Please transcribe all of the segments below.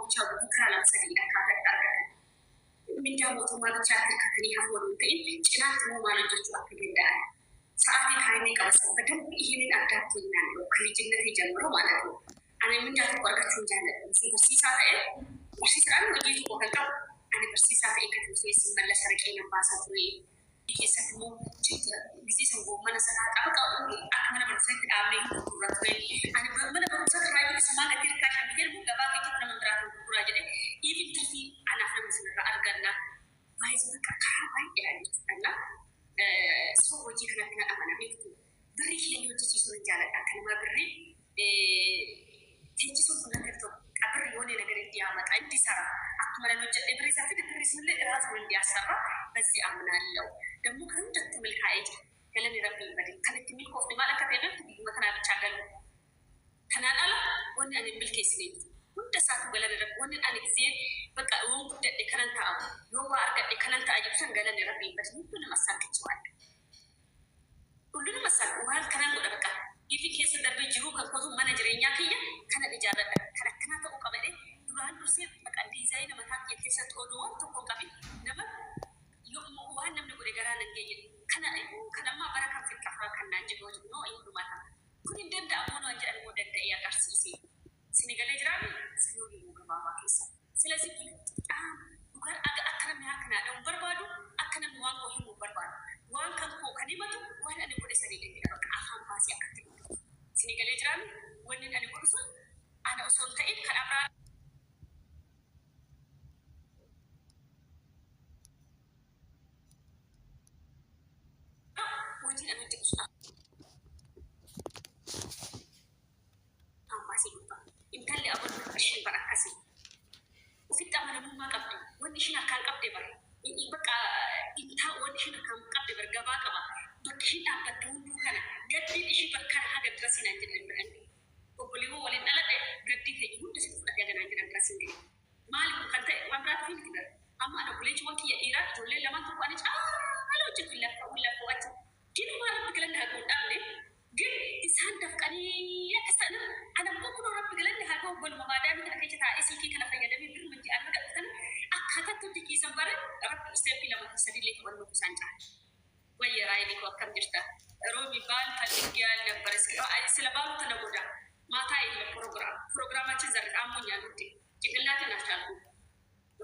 bichaa guutuu karaa lama sadiidha akkaataa itti argatan. Mindaa mootummaa bichaatti hirkatanii hafuu odoo hin ta'in cinaatti immoo maal hojjechuu akka danda'an. ሰዓት ታይሜ ቀበሰ በደንብ ይህንን አዳብቶኛል ነው ከልጅነቴ ጀምሮ ማለት ነው። Ani mindaa tokko argachuu hin jaalladhu. Barsiisaa ta'e barsiisaadhaan hojii tokko kan qabu ani barsiisaa ta'e kan turte mallas arqee nan baasaa ture. Keessatti immoo ጊዜ ሰው mana sanaa qaba qabu akka mana barumsaatti dhaabnee gurguraa ture. Ani mana barumsaa irraa bilisummaa gatii ርካሽ bitee immoo gabaa keessatti nama biraatiin gurguraa jedhee even tirfii anaaf namni sanarraa arganna. Baay'ee bakka karaa baay'eedhaan jechuudha. ሰው hojii kanatti na amana beektu. Birrii isheen hojjechiisuu hin jaaladha. Akka nama birrii teechisuun kun natti tokko qabirri የሆነ ነገር እንዲያመጣ እንዲሰራ akkuma nan hojjedhe birrii isaa fide birrii sunillee ራሱ እንዲያሰራ በዚህ አምናለሁ። ደግሞ kan milkaa'ee jira. Galanni Rabbii hin badin. Kan itti milkoofne maal akka ta'e beektu biyyuma kanaa bichaa galu. Kanaan ala wanni ani hin milkeessine jiru. Hunda isaatu galanni Rabbi wanni ani gisee bakka yoon guddadhe kanan ta'a yoo waa argadhe kanan ta'a jedhu san galanni Rabbii hin badin. Hundi nama saakkichiwaadha. ሁሉንም መሳል waan kanan godha bakka ifi keessa darbee jiruu kan kootu mana jireenyaa kiyya kana ijaarradha kan akkanaa ta'uu qaba jedhee duraan dursee bakka diizaayina mataa kiyya keessatti oduu waan tokko hin qabin nama waan namni godhe garaa nan geenye kana kan ammaa bara kan fixxafaa kan naan jedhu hojii noo inni dhumata kun hin danda'amu waan jedhan immoo danda'ee agarsiise sini galee jiraame sinuu yeroo gabaabaa keessa. ስለዚህ በጣም dhugaan akka namni akkanaa dha'u barbaadu akka namni waan koo himuu barbaadu waan kan koo kan himatu waan ani godhe sanii inni bakka afaan baasee akkatti dubbatu. Sini galee jiraame wanni ani godhu sun ana osoo hin ta'in kan abraa hojiin ani hojjedhu sun afaan baasee dubbata. Intalli aboo isheen bara akkasii. Ofitti amanamummaa qabdi. Wanni isheen harkaan qabde bara. Bakka intaa wanni isheen harkaan qabde bara gabaa qaba. Bakki isheen dhaabbatte hunduu kana gaddiin ishee bakka kana haga dura seenaan jedhan jedhan. Obboleewwan waliin dhaladhe gaddii keenya hunda sitti fudhatee haganaan jedhan dura siin ga'e. Maali kun kan ta'e waan biraatti miti bara. Amma ana obboleechi waan kiyya dhiiraa ijoolleen lamaan tokko ani caala hojjetu hin laffa'u hin laffa'u achi. Diinumaa Rabbi galanni haa ga'u hin dhaabne. ግን isaan dafqanii akka sana ana immoo kunoo Rabbi galanni haa ga'u golma maadaamii kana keessa taa'ee silkii kana fayyadamee biruma ji'aan argadhu akkaataatti hojjechiisan bara Rabbi isteeppii lama sadillee qabannoo isaan caala. ወየ ራይሊ እኮ akkam jirta? ሮሚ ባል ፈልጌ ነበር። እስኪ ስለ ባሉ ተነጎዳ ማታ የለም ፕሮግራም ፕሮግራማችን ዘር አሞኛል ውዴ ጭንቅላቴን አልቻልኩም።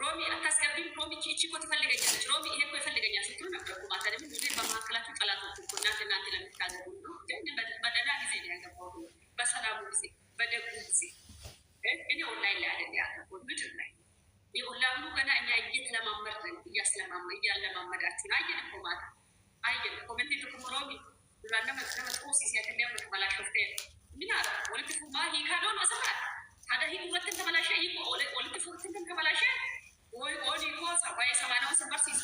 ሮሚ አታስገቢም። ሮሚ እቺ እኮ ትፈልገኛለች፣ ሮሚ ይሄ እኮ ይፈልገኛል ስትሉ ነበር እኮ ማታ። ደግሞ እንግዲህ በመካከላችሁ ጠላቶች እኮ እናንተ እናንተ ለምታገቡ ነው። በደህና ጊዜ ነው ያገባሁት፣ በሰላሙ ጊዜ፣ በደጉ ጊዜ። እኔ ኦንላይን ላይ አይደል ያገባሁት፣ ምድር ላይ የኦንላይኑ ገና እኛ እየተለማመድን እያስለማመ እያለማመዳችሁ ነው። አየን እኮ ማታ አየን። ኮሜንት tokko ሮሚ duraan nama nama xuusisee akka inni ተበላሸፍቴ ምን አለ ወልት ፉማ ሂካዶን መሰራ ታዲያ ሂዱ ወትን ተበላሸ ይቆ ወልት ፉትን ተበላሸ ወይ ኦኒ ኮ ሰባይ ሰማናው ሰበርሲስ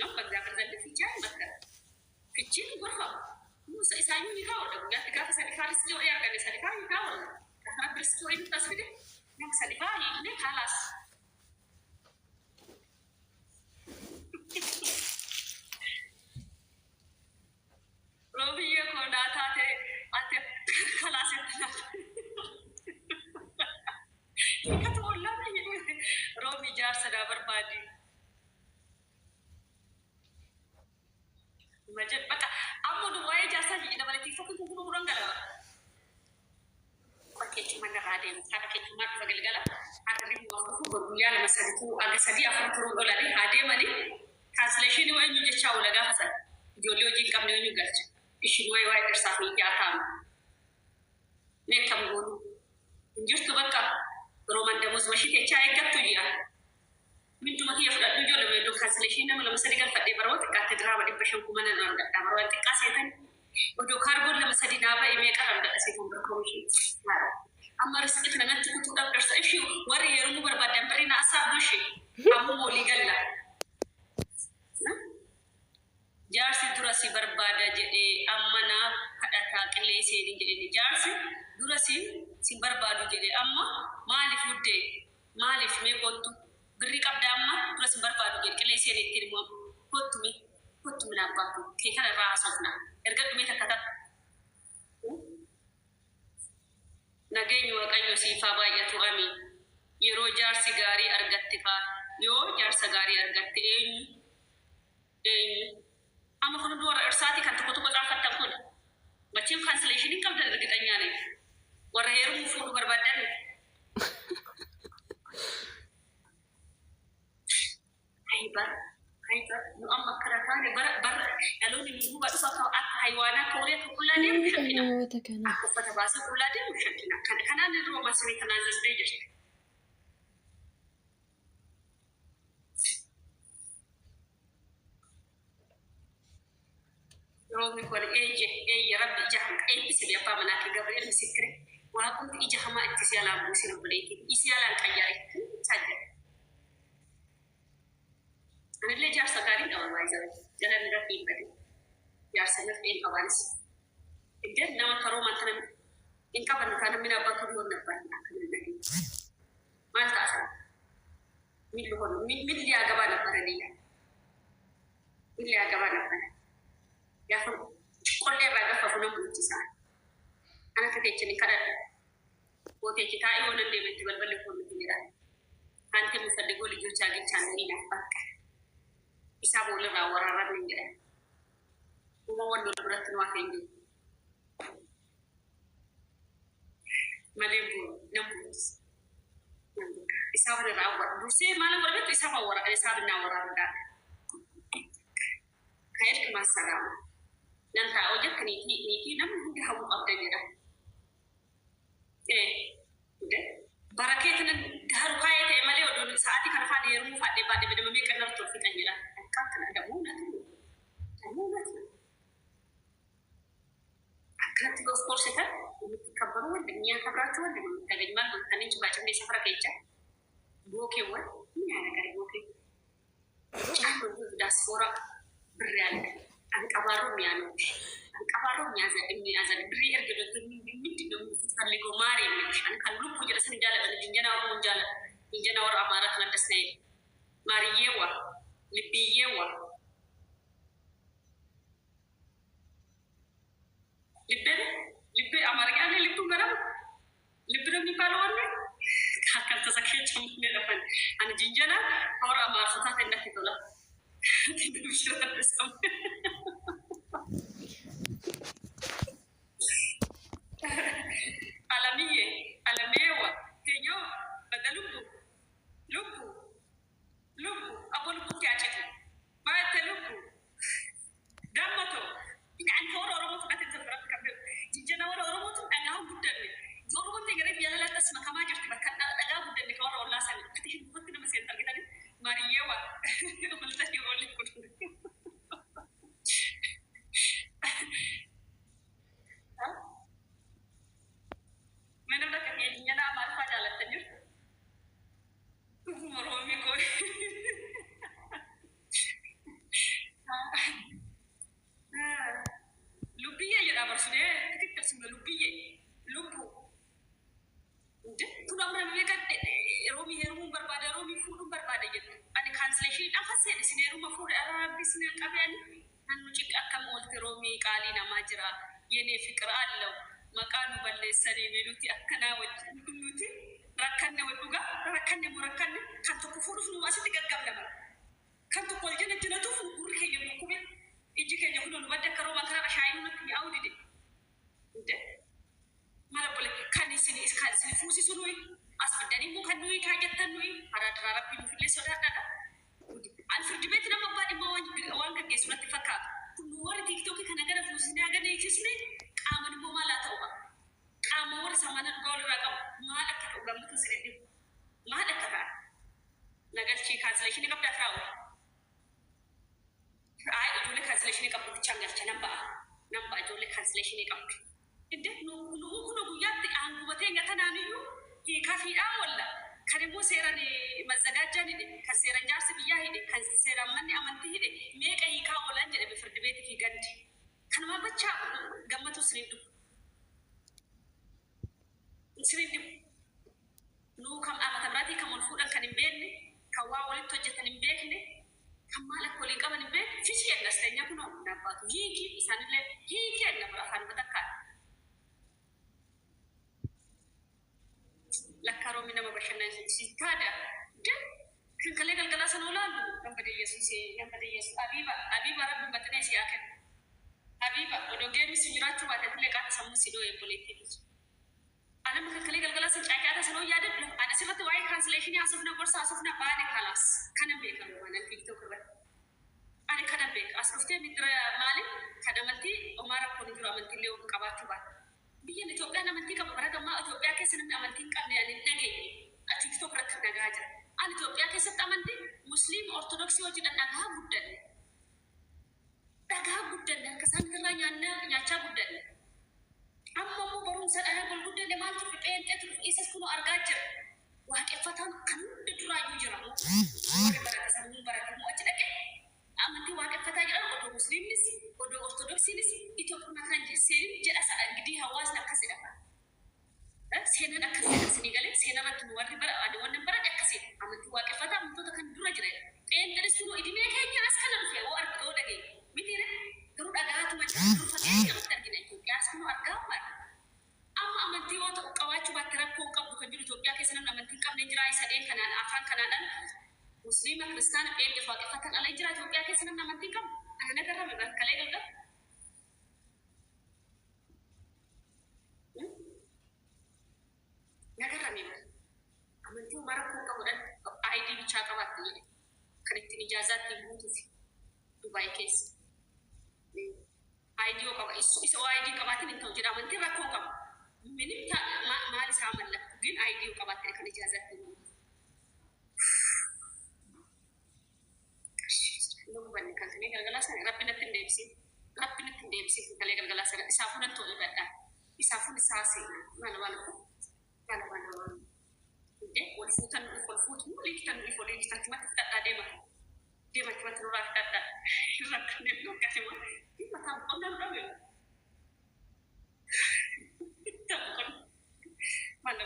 ነው። በእግዚአብሔር ዘንድ ፍቺ አይመከርም። ፍቺን ጎርፋ ሙሳ ኢሳዩ ይካው guyyaatti gaafa sadifaa riskii horii arganne sadifaa hiikaa oolla. Gaafa riskii horii nutti as fide nama sadifaa hiikne kaalaas. ሮብዬ እኮ ናታቴ አንተ ከላስ ከተሞላ ሮሚ jaarsa daa barbaadi. በቃ ammoo waa'ee jaarsaa dabalatee fakkiin kun kun kun galaba. Keessummaa irraa deemu haadha keessummaa dhufa galgala haadha dhimma dhufu guyyaa lama sadiitu aga sadii afur turuun oolanii haa deemanii kaansileeshinii eenyu jechaa oola gaafa sana ijoollee hojii hin qabne eenyu galcha ishiin waa'ee waa'ee dhirsaaf ni taa'u. Mee akkam goonu hin jirtu bakka rooman damoos mashitechaa eeggattu jira. Minduma kiyya fudhadhu ijoollee iddoo kaansileeshinii nama lama sadii galfadhee baroo xiqqaatti diraama 500 kuma nan argadha baroo xiqqaa seetan odoo kaarboon lama sadii naa ba'e meeqa argadha seetan barkoomishin. Amma riskii kana natti kutuudhaaf dhirsa ishii warri heerumuu barbaadan birrii na asaabdu ishee ammoo walii galla. Jaarsi dura si barbaada jedhee amma naaf kadhataa qillee seeniin jedhee jaarsi dura si si barbaadu jedhee amma maaliif wuddee maaliif mee kottu birrii qabda amma dura si barbaadu jedhe qillee seeniin ittiin immoo kottu mee kottu min abbaatu kee kana irraa haasofna erga dhumee takka takka. Nageenyi Waaqayyo siif haa baay'atu amiin. Yeroo jaarsi gaarii argatte faa, yoo jaarsa gaarii argatte eenyu eenyu amma kun hundi warra irsaatii kan tokko tokko xaafattan kun machiin cancellation qabdan እርግጠኛ ነኝ። Warra heerumuu fuudhuu barbaadan. Hay bara, hay bara, nu amma akkana taane bara bara dhaloonni nu duuba dhufu akka akka haywaanaa akka horii akka qullaa deemu shakkina. Namoota kana. Akka uffata baasee qullaa deemu shakkina. Kanaan irra masrii kanaan zazdee jirti. Roobni kun eeyye eeyye, rabbi ija eebbise. Abbaa manaa kee Gabriel ምስክሬ, waaqumti ija hamaa itti si alaan buusin, obboleettii isi alaan qayyaare isaa. Anillee jaarsa gaarii qaba, baay'ee jalan irratti hin badin. Jaarsa nafee hin qabaanis. Iddeen nama karoomaan kana hin qabannu taana mina abbaa kabloon ነበር akkana nagee maal ta'a sana ምን ልሆን ምን ሊያገባ ነበር? እኔ ምን ሊያገባ ነበር? Gaafa qollee irraa gaffafu nama hojjisaa. Ana akka teechanii kadhadha. Gooteechi taa'ee waan deemetti balballi kun nuti jedha. አንተ የምፈልገው ልጆች አግኝቻለሁ ይላል። በቃ ሂሳብ walirraa waraarame jedha. Uma wal wal biratti nu hafe hin jiru. Malee nan bu'us. Hisaab irraa awwara. Dursee maal awwara beektu? Hisaab awwara. Hisaab innaa waraarudha. ከሄድክ ማሰላሙ nan taa'oo jekka niitii niitii namni hundi hawwu qabda jedha. Barakeetiin daaru kaayee ta'e malee odoon sa'aatii kana faana heerumuu fadhee baadhee badame meeqa narra tolfitan jedha. Akka akkana damuu natu damuu natu akkanatti of korsitan የምትከበሩ ወንድ የሚያከብራችሁ ወንድ ነው የምታገኝ ማለት ነው። ከኔ ጭባጭቤ ሰፈራ ከይቻ ቦኬወን ምን ያደርጋል? ቦኬ ጫን ዲያስፖራ ብር ያለ አንቀባሮ የሚያኖርሽ፣ አንቀባሮ የሚያዘን ብሪ erga ምንድን ነው የምትፈልገው? ማር የሚልሽ kan lubbu jedha sin jaalladha. Jinjana Oromoo jaalladha. Jinjana warra Amaaraa kana das na maariyyeewwa libbiyyeewwa ልቤ ልቤ አማርኛ ላይ ልቡ በረም ልብ ነው የሚባለው ወለ ካልተሰከቸ ምን አን ጅንጀና warra Amaarsotaa ta'e tola. ትንሽ አለምዬ አለሜዋ ቴኞ በደ ልቡ ልቡ ልቡ አቦ ልቡtti acitu maatte lubbu dammato ani warra Oromoo fudhate biratti kan beeku jinjana warra Oromootu dhagaa guddanne. Oromoon ta'e garee biyya alaatti makamaa jirti, bakka dhagaa guddanne kan warra ollaa sanii ati hin dubbatti nama seen argitani mariyyeewa waltanii oolli kun. ምንም በቃ የጅንጀና አማርፋ jaalattan jirtu. Moromii koo. Lubbiyyee jedha barsuudee ትክክል ስም lubbiyyee lubbu. Kun amma namni meeqa roomii heerumuun barbaada, roomii fuudhuun barbaada jedhu. Ani cancellation dhafa seene isin heeruma fuudhe rabbi isin qabeen nan ciqi akkam oolte roomii qaalii namaa jira የኔ ፍቅር አለው maqaa nu balleessanii nuti akkanaa wajjin nuti rakkanne wal dhugaa rakkanne moo rakkanne kan tokko fuudhuuf nu asitti gaggabna bara. Kan tokko wal jala jalatuuf gurri keenya dhukkube, iji keenya kun nu badde akka rooban kana shaayii natti mi'aawu dide. Inde mala bole kan isin kan isin fuusisu nuyi as fiddanii immoo kan nuyi kaayattan nuyi haraa rabbii nuufillee sodaadhaadha. An firdi beeti nama abbaa dhimma waan gaggeessu natti fakkaata. Kun nu warri TikTokii kana gara fuusisnee haga eegsisne qaaman immoo maal haa ta'u ba? Qaama warra samana dhugaa walirraa qabu maal akka ta'u gammatu isin dhibu maal akka ta'a? Nagalchii cancellation qabdaa taa'u. Ay, ijoollee cancellation qabdu bichaan galcha, nan ba'a. Nan ba'a, ijoollee cancellation qabdu. Inde nu nu kun guyyaatti aangubatee nyaata iyyuu hiikaa fiidhaa walla. Kan immoo seeraan mazzagaajaan hidhe, kan seeraan jaarsi biyyaa hidhe, kan seeraan manni amantii hidhe, meeqa hiikaa oolan jedhame firdi beetii fi gandi. Kanuma bachaa gammatu isiniin dhufu. Isiniin dhibu. Nuu kan amata biraatii kan wal fuudhan kan hin beekne, kan waa walitti hojjetan hin beekne, kan maal akka waliin qaban hin beekne, fichi ennas teenya kun nabbaatu hiiki isaanillee hiiki enna bira afaan matakkaa. Lakkaa roomii nama bashannansiisa. Taada kan kalee galgalaa sana olaalu nama Yesuus, nama Yesuus. Abiiba, Abiiba, rabbi maxxanee si haa kennu. Abiiba, odoo geemmi sun jiraachuu baate illee qaata sammuu si dhoo'e obboleettii. Anama kan kalee galgalaa sun caacaata sanoo yaadadhu. Ana asirratti waa'ee cancellation haasofna, gorsa haasofna baane, kalaas kanan beekamu waan TikTok irratti. Ani kanan beeka. As dhuftee midira maali? Kan amantii homaa rakkoon hin jiru, amantii illee qabaachuu baate. Biyyan Itoophiyaan amantii qaba, bara gammaa Itoophiyaa keessa namni amantii hin qabne ani hin dhageenye. TikTok irratti dhagaa jira. Ani Itoophiyaa keessatti amantii Musliima Ortodoksii hojiidhaan dhagaa guddanne. Dhagaa guddanne, harka isaan irraa nyaachaa guddanne. Amma immoo barumsa dhala gol guddanne, maaltu dhufe? Pheenxeetu dhufe, isas kunoo argaa jira. Waaqeffataan kan hunda duraayyuu jira. Warri barate, sammuun barate immoo achi dhaqee amantii waaqeffataa jedhan, odoo Musliimnis odoo Ortodoksiinis Itoophiyaa kan seenin jedha sa'a እንግዲህ hawaasni akkas jedhama. Seenaan akkas jedha, isinii galee? Seenaa irratti nu warri bara ani wannan baradhe akkasiidha. Amantii waaqeffataa amantoota kan dura jira. Pheenxenis kunoo idimee keenya as kana dhufe oo argi oo dhageenye. Mitiire garuu dhagaatuma jira. Dur fageenya irratti argina, Itoophiyaas kunoo argaa bara. Amma amantii yoo ta'u qabaachuu baatte rakkoo hin qabdu kan jiru, Itoophiyaa keessa namni amantii hin qabne jira. Sadeen kanaan, afaan kanaadhaan, Musliima, Kiristaana, pheenxee, waaqeffatan ala jira Itoophiyaa keessa namni amantii hin qabne. Ana nagarrame bakkalee galgala. Nagarrame amantii homaa rakkoo hin qabudhan, ID bichaa qabaatte jedhe kan ittiin ijaazaa ittiin guutuuf Dubaay keessa. ID yoo qaba isa ID qabaatin hin ta'u jedha, amantiin rakkoo hin qabu. Minim maal isaa mallattu ግን ID yoo qabaatte kan ijaazaa ittiin guutuuf. Nu hubanne kan kalee galgalaa sana rabbi natti hin deebisin. Rabbi natti hin deebisin kan kalee galgalaa sana isaafuu natti tole badhaa. Isaafuu isaa seena. Maal maal maal maal maal. Wal fuutan wal fuutu, wal hiiktan wal hiiktan, achumatti fudhadhaa deema. Deema, achumatti nurraa fudhadhaa. Rakkannee rakkatema. Mataa boqonnaa nu dhabe. Boqonnaa. Maal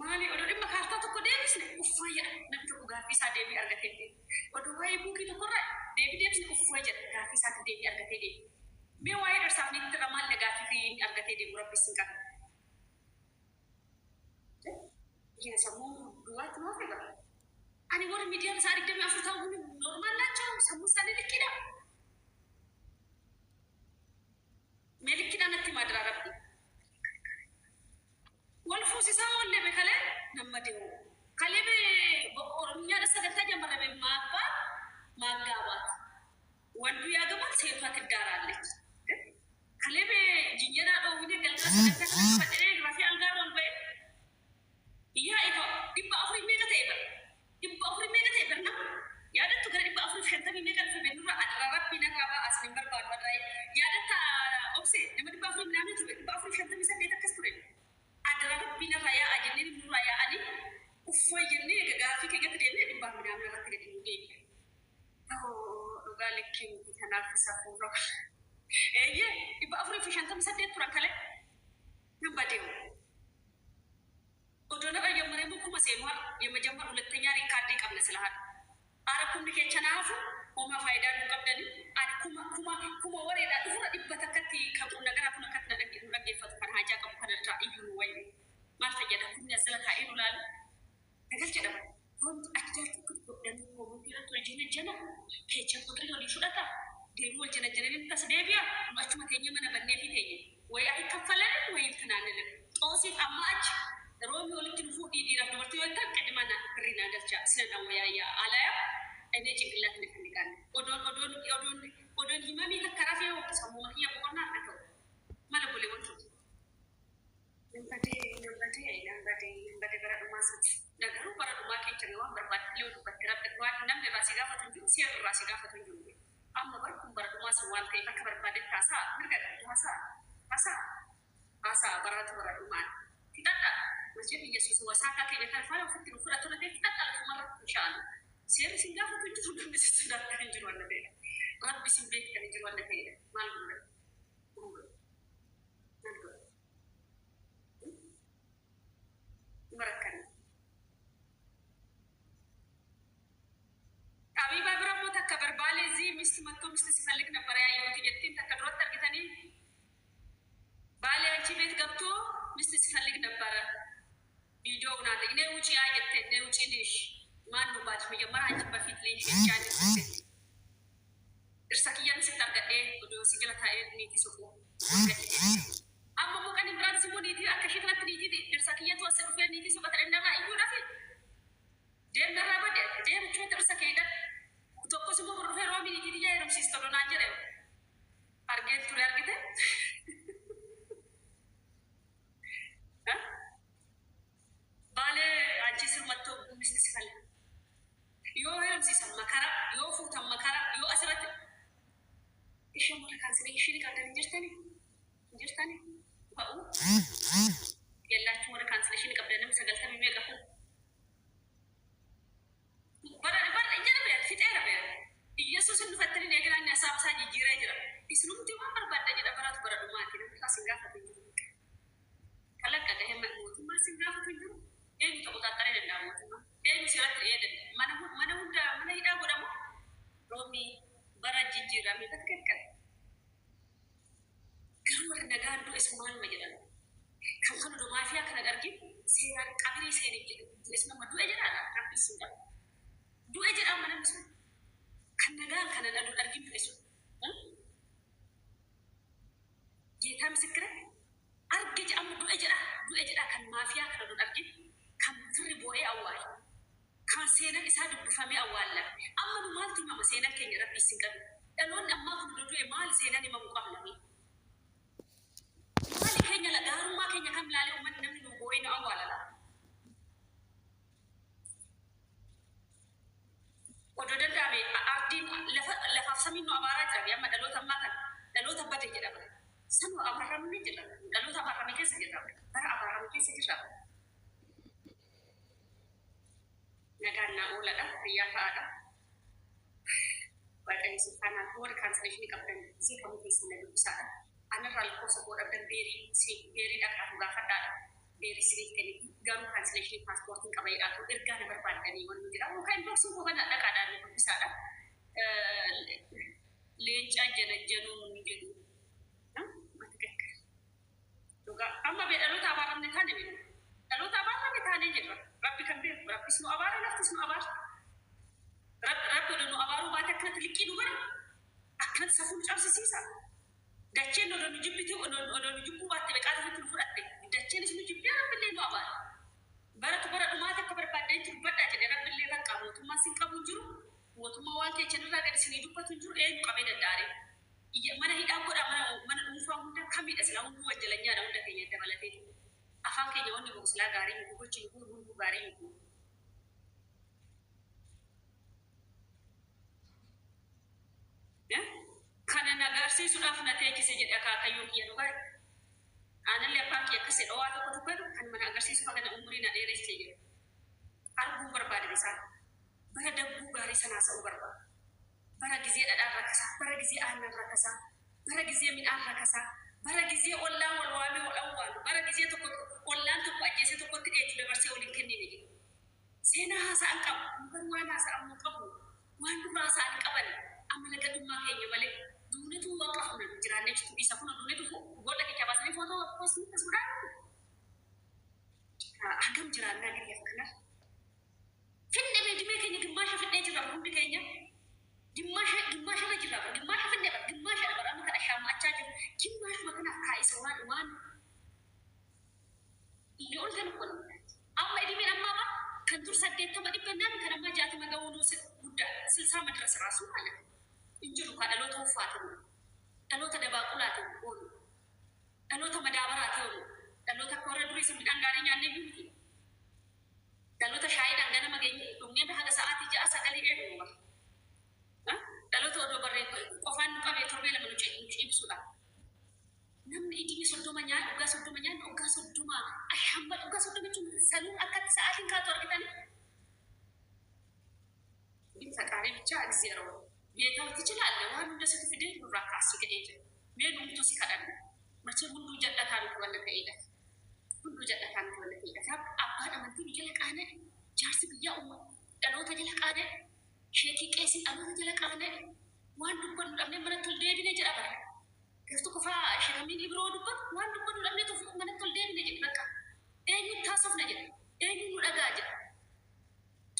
maali, odoo dhimma kaartaa tokko deebisne uffaa jedha, namni tokko gaaffii isaa deebii argatee deema. Odoo waa'ee buukii tokkorraa deebii deebisne uffaa jedha, gaaffii isaatti deebii argatee deema. Mee waa'ee dhirsaaf niitti irra maal gaaffii fi argatee deemu, rabbi isin qaba. Yaa sammuu duwwaatti maaf egaa? Ani warri miidiyaan isaa 24 ta'uu normal ናቸው? Sammuu isaanii likkidha. Mee likkidha natti himaa jira rabbi. Wal fuusisaa oollee be kalee nama deemu. Kalee be Oromiyaadha sagantaa ጀመረ be ማግባት ማጋባት ወንዱ ያገባል፣ ሴቷ ትዳራለች። Kalee be jinyana dhoowwine galgala sagantaa kana qabadhee rafee algaarra ol ba'e. Yaa egaa 400 meeqa ta'e bara? 400 meeqa ta'e bara nama? Yaadattu, gara 450 meeqa dhufe nurra? Adara rabbi narraa ba'a, asin hin barbaadu adara. Yaadatta obse, nama 400 ምናምን ture, 458 akkas ture. Adara rabbi narraa yaa'a jennee nurraa yaa'anii uffee jennee egaa gaaffii keenyatti deemnee dhibbaaf ምናምን irratti gadi nu deebi'e. Dhugaa likkii miti, kanaaf isa fuula. Eeyyee, 458 turan kalee. Nan badeemu. Odoo narra ጀመረ kuma seenuu har'a የመጀመር ሁለተኛ record qabna sila haadha. Ara kumni kecha naafu homaa faayidaa nu qabdani. Ani kuma kuma kuma wareedhaa dhufurra dhibba takkatti kan qubna gara kun akkatti nu dhaggeeffatu, kan haajaa qabu kana irraa iyyuu nu wayyu. Maal fayyada kumni as jala taa'ee nu laalu? Nagal jedhama. Wanti adda tokko godhanii koomantii irratti wal jala jala keechan qotrii olii fudhata. Deemuu wal jala jalanii tas deebi'a. Nu achuma teenya mana bannee fi teenya. Wayi ayi kaffalanin wayi tanaanilan. Xoosiif amma achi roobni walitti dhufuu dhiiraaf dubartii yoo ta'an qidhima na birrii naa galcha sinan awwayaayyaa alaya እኔ ጭንቅላት እንፈልጋለን. Odoon odoon odoon odoon himamii takka rafee sammuu kiyya boqonnaa argatu. Mala bolee wanti. Nambadee, nambadee, nambadee, nambadee bara dhumaa sati. Nagaruu bara dhumaa keessa waan barbaadde yoo dubbatte rabbi waan namni irraa si gaafatu hin jiru, seerri irraa si gaafatu hin jiru. Amma bar kun bara dhumaa sun waan ta'eef akka barbaadde haasaa mirga qabdu, haasaa haasaa haasaa, baratu bara dhumaa. Fixadha. Masjid Yesuus wasaakaa keenya kan faana ofitti nu fudhatu na ta'e, fixadha lafumarratti inshaallah. Seerri sin gaafatu hin jiru, namni si sodaatu hin jiru waan ta'eedha. Rabbi sin beektan hin jiru waan ta'eedha. Maal godha? Maal godha? Barakkanna. Abiba bira immoo takka barbaale እዚህ ሚስት መጥቶ ሚስት ሲፈልግ ነበር ያየሁት jettiin takka duratti argitanii, ባሌ አንቺ ቤት ገብቶ ሚስት ሲፈልግ ነበረ። ቪዲዮ ናት። እኔ ውጪ አየት እኔ ውጪ ልሽ ማን ነው ባልሽ? መጀመሪያ አንቺ በፊት ልሽ ቻን dhirsa kiyyaan sitti argadhee odoo si jala taa'ee niitii suqu amma immoo kan biraan immoo niitii akka ishee kanatti niitii dhirsa kiyyatu as dhufee niitii suqata dhandhamaa iyyuu dhafe deemarraa bade deemachuu dhirsa kee hidhadhu tokkos immoo dhufee roomi niitii tiyyaa heerumsiista odoo naan jedhe argeen ture argite. Baalee achi sirmattoo misti si falla. Yoo heerumsiisan makara, yoo fuutan makara, yoo asirratti isheen warra cancellation qabdan hin jirtani? Hin jirtani? Ba'u የላችሁ warra cancellation qabdan nama 90 meeqa kun? Bara bara jala beer fixeera beer. Iyyasuus hin dhufattanii eegalaan hasaab isaa jijjiiree jira. Isinumti waan barbaadda jedha baratu bara dhumaati namni kaas hin gaafatu hin jiru. Kalaqqa gahee mootummaa sin gaafatu hin jiru. Eenyu tokko xaxxaree danda'a mootummaa? Eenyu seeratti dhi'ee danda'a? Mana mana hunda mana hidhaa godhamu roobni bara jijjiirame bakka garuu warri nagaan du'es maaluma jedhan. Kan kan odoo maafiyaa kana argin seeraan qabirii seenee jedhu du'es nama du'e jedhaadha rabbi sun qaba. Du'e jedhaa mana sun kan nagaan kana dhadhuun argin du'e sun. ጌታ ምስክሬ arge jedhamu du'e jedha du'e jedha kan maafiyaa kana odoo argin kan firri boo'ee awwaale kan seenan isaa dubbifamee awwaallame. Amma nu maaltu himama seenan keenya rabbi isin qabu? Dhaloonni ammaa kun odoo du'e maal seenan himamu qabna? Maali keenya gaarummaa keenya kam laalee uummanni namni nu boo'ee nu awwaalala? Odoo danda'ame ardiin lafa lafaaf samiin nu abaaraa jira. Amma dhaloota ammaa kana dhaloota bade jedhama. Sanuu abaaramne jedhama. Dhaloota abaarame keessa jirra. Bara abaarame keessa jirra. Nagaan naa ooladha. Fayyaa ta'aadha. Waaqayyo sultaanaan warri cancellation qabdan gisee kamuu keessan na dubbisaadha. Anarraa lakkoofsa koo dhabdan beerii beerii dhaqaatu gaafadhaadha. Beerii siniif kenniti garuu cancellation paaspoortiin qaba jedhaatu ergaa na barbaaddanii wanni jedha. Yookaan inboxiin koo kana dhaqaadhaan na dubbisaadha. Leencaa janajjanuun jedhu. Matigakkar. Dhugaa amma bee dhaloota abaaramne taane beeku. Dhaloota abaaramne taanee jirra. Rabbi kan beeku. Rabbis nu abaara laftis nu abaara. Rabbi odoo nu abaaruu baate akkanatti liqqii nu godha. Akkanatti safuu nu cabsisiisa. Dacheen odoo nu jibbitu odoo nu jibbuu baatte beqaa ofitti nu fudhatte. Dacheenis nu jibbee rabbillee nu abaara. Baratu bara dhumaati akka barbaaddanitti dubbadhaa jedhe rabbillee bakka mootummaan sin qabu hin jiru. Mootummaa waan keechanirraa gadi isinii dubbatu hin jiru eenyu qabee danda'are. Mana hidhaa godha mana mana dhuunfaa hunda kamidha silaa hunduu wanjalanyaadha hunda keenya dabalatee. Afaan keenya wanni bahu silaa gaarii miti gochi nu hunduu gaarii miti. Kana na agarsiisuudhaaf na teechise jedhe akaakayyuun kiyya dhugaa. Aanallee abbaan kiyya akkas jedha waa tokko dubbatu kan mana agarsiisu kana umurii na dheeresse jedhe. Arguun barbaade isaan. Bara dagguu gaarii sanaa sa'uu barbaada. Bara gizee dhadhaan rakkasaa, bara gizee aannan rakkasaa, bara gizee midhaan rakkasaa, bara gizee ollaan wal waamee wal awwaalu, bara gizee tokko ollaan tokko ajjeesee tokkotti dheechu dabarsee waliin kennine jedhe. Seenaa haasa'an qabu, garuu waan haasa'an qabu, waan dura haasa'an qaban amala gadhummaa keenya malee duunetu waan qabnu jiraannee jirtu isa kun duunetu boolla keenya baasanii footoo poostii kasuudhaan hagam jiraannaa biyya kana. Finne beedimee keenya gimmaasha finnee jirra hundi keenya. Gimmaasha gimmaasha irra jirra gimmaasha finnee bara gimmaasha bara amma kana shaammaachaa jiru gimmaashuma kanaaf kaa'isa waan waan inni ol kan kun amma idimeen ammaa bara kan dur 80 dhibbannaan kan ammaa 60 ga'uu guddaa 60 መድረስ ራሱ ማለት ነው እንጅሩ dhaloota uffaate dhaloota dabaaqulaate oolu dhaloota madaabaraate oolu dhaloota akka warra durii sun midhaan gaarii nyaannee miti dhaloota shaayiidhaan ganama geenye dhugnee haga sa'aatii 6 9 eegnu bara dhaloota odoo barree qofaan nu qabee torbee lama nu cibsuudha. Namni idimee 30 nyaata dhugaa 30 nyaata dhugaa 30 ashaamba dhugaa 30 jechuun saluun akkatti sa'aatiin kaatu argitanii. ግን ፈጣሪ ብቻ እግዚአብሔር ነው ጌታው ትችላለህ waan hunda situ fidee nurraa kaasii ga'ee jira. Mee numtu si kadhanna. Machee hunduu jal'ataa miti wanna ta'eedha. Hunduu jal'ataa miti wanna ta'eedha. Abbaan amantii nu jala qaana'e. Jaarsi biyyaa uummata dhaloota jala qaana'e. Sheekii qeesiin dhaloota jala qaana'e. Waan dubbannu dhabnee manatti ol deebine jedha bara. Gaaf tokko fa'aa shakamiin ibiroo dubbatu waan dubbannu dhabnee manatti ol deebine jedhe bakka. Eenyutti haasofna jedhe. Eenyu nu dhagaa jedha.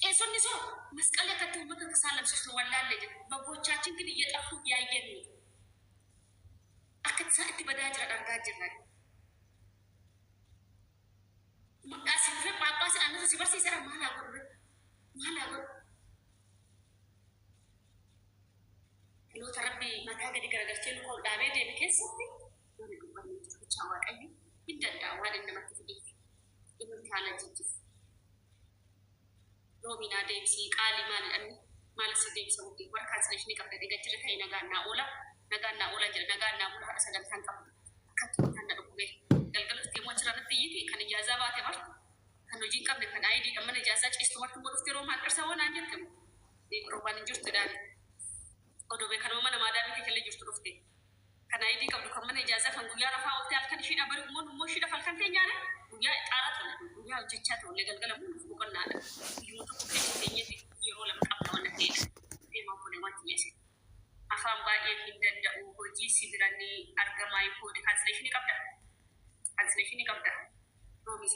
Qeesonni soo masqalli akkatti uummata tasaalamsiisu wallaalle jedha. በጎቻችን ግን እየጠፉ እያየን ነው። Akka isaan itti badaa jiran argaa jirra. Asii dhufee Phaaphaasii anatu si barsiisedha, maal haa godhu? Maal haa godhu? Dhaloota Rabbi mataa gadi garagalchee luka ol dhaabee deeme keessatti warri dubbanni jiru bichaa Waaqayyo hin danda'a waan inni namatti fideef. Inni haala jijjiiru. Roominaa deebisii qaalii maal jedhamni maal si deebisa wuddee warra cancellation qabda dhigachirra ta'e nagaan naa oola, nagaan naa oola jedha, nagaan naa bula. Haadha sagantaan qabu akkatti waan na dhukkubee galgala dhuftee immoo achirraa natti iyyiti. Kan ijaazaa baate martu, kan hojii hin qabne, kan ayidii kan mana ijaazaa ciistu martu immoo dhuftee roomaan dhirsa waan naan jette roomaan hin jirtu dhaan odoo beekanuma mana maadaamii keessa jirtu dhufte, kan ayidii qabdu, kan mana ijaazaa, kan guyyaa rafaa oolte halkan ishiidha bari immoo immoo ishiidhaaf halkan teenyaane guyyaa xaaraa tole, guyyaa hojjechaa tole, galgala immoo nuuf boqonnaadha. Guyyuma tokko keessa teenyeeti yeroo lama qabna waan ta'eef deemaa kun wanti yeese afaan baay'ee hin danda'u. Hojii si biranii argamaa koodi cancellation qabda, cancellation qabda roomis.